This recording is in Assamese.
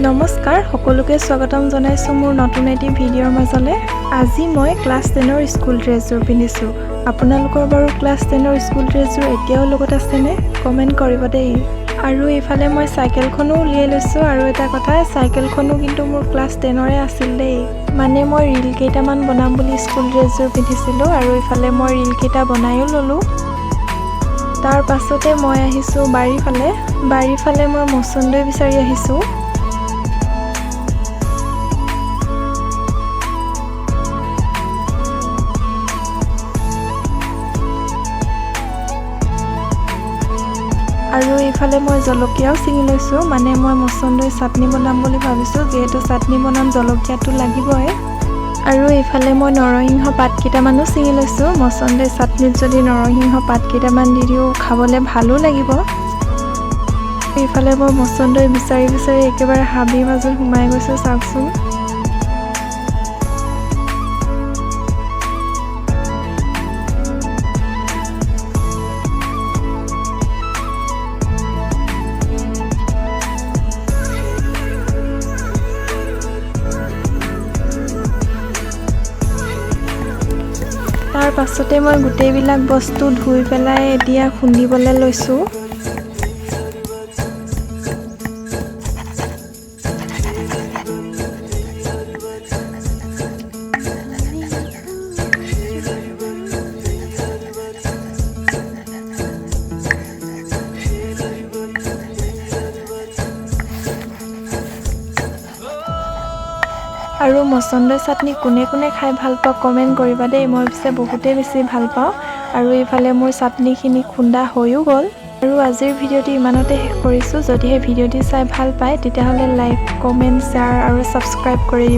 নমস্কাৰ, সকলোকে স্বাগতম জনাইছোঁ মোৰ নতুন এটি ভিডিঅ'ৰ মাজলৈ। আজি মই ক্লাছ 10ৰ স্কুল ড্ৰেছযোৰ পিন্ধিছোঁ। আপোনালোকৰ বাৰু ক্লাছ 10ৰ স্কুল ড্ৰেছযোৰ এতিয়াও লগত আছেনে? কমেণ্ট কৰিব দেই। আৰু এইফালে মই চাইকেলখনো উলিয়াই লৈছোঁ। আৰু এটা কথা, চাইকেলখনো কিন্তু মোৰ ক্লাছ 10ৰে আছিল দেই। মানে মই ৰীল কেইটামান বনাম বুলি স্কুল ড্ৰেছযোৰ পিন্ধিছিলোঁ আৰু এইফালে মই ৰীলকেইটা বনায়ো ল'লোঁ। তাৰ পাছতে মই আহিছোঁ বাৰীফালে। বাৰীফালে মই মচন্দৈ বিচাৰি আহিছোঁ। আৰু এইফালে মই জলকীয়াও ছিঙি লৈছোঁ। মানে মই মচন্দৈ চাটনি বনাম বুলি ভাবিছোঁ। যিহেতু চাটনি বনাম, জলকীয়াটো লাগিবই। আৰু এইফালে মই নৰসিংহ পাত কেইটামানো ছিঙি লৈছোঁ। মচন্দৈ চাটনিত যদি নৰসিংহ পাত কেইটামান দি দিওঁ, খাবলৈ ভালো লাগিব। এইফালে মই মচন্দৈ বিচাৰি বিচাৰি একেবাৰে হাবিৰ মাজত সোমাই গৈছোঁ, চাওকচোন। তাৰ পাছতে মই গোটেইবিলাক বস্তু ধুই পেলাই এতিয়া খুন্দিবলৈ লৈছোঁ। আৰু মচন্দৈ চাটনি কোনে কোনে খাই ভাল পোৱা, কমেণ্ট কৰিবা দেই। মই পিছে বহুতেই বেছি ভাল পাওঁ। আৰু এইফালে মোৰ চাটনিখিনি খুন্দা হৈও গ'ল। আৰু আজিৰ ভিডিঅ'টি ইমানতে শেষ কৰিছোঁ। যদিহে ভিডিঅ'টি চাই ভাল পায়, তেতিয়াহ'লে লাইক, কমেণ্ট, শ্বেয়াৰ আৰু ছাবস্ক্ৰাইব কৰি দিব।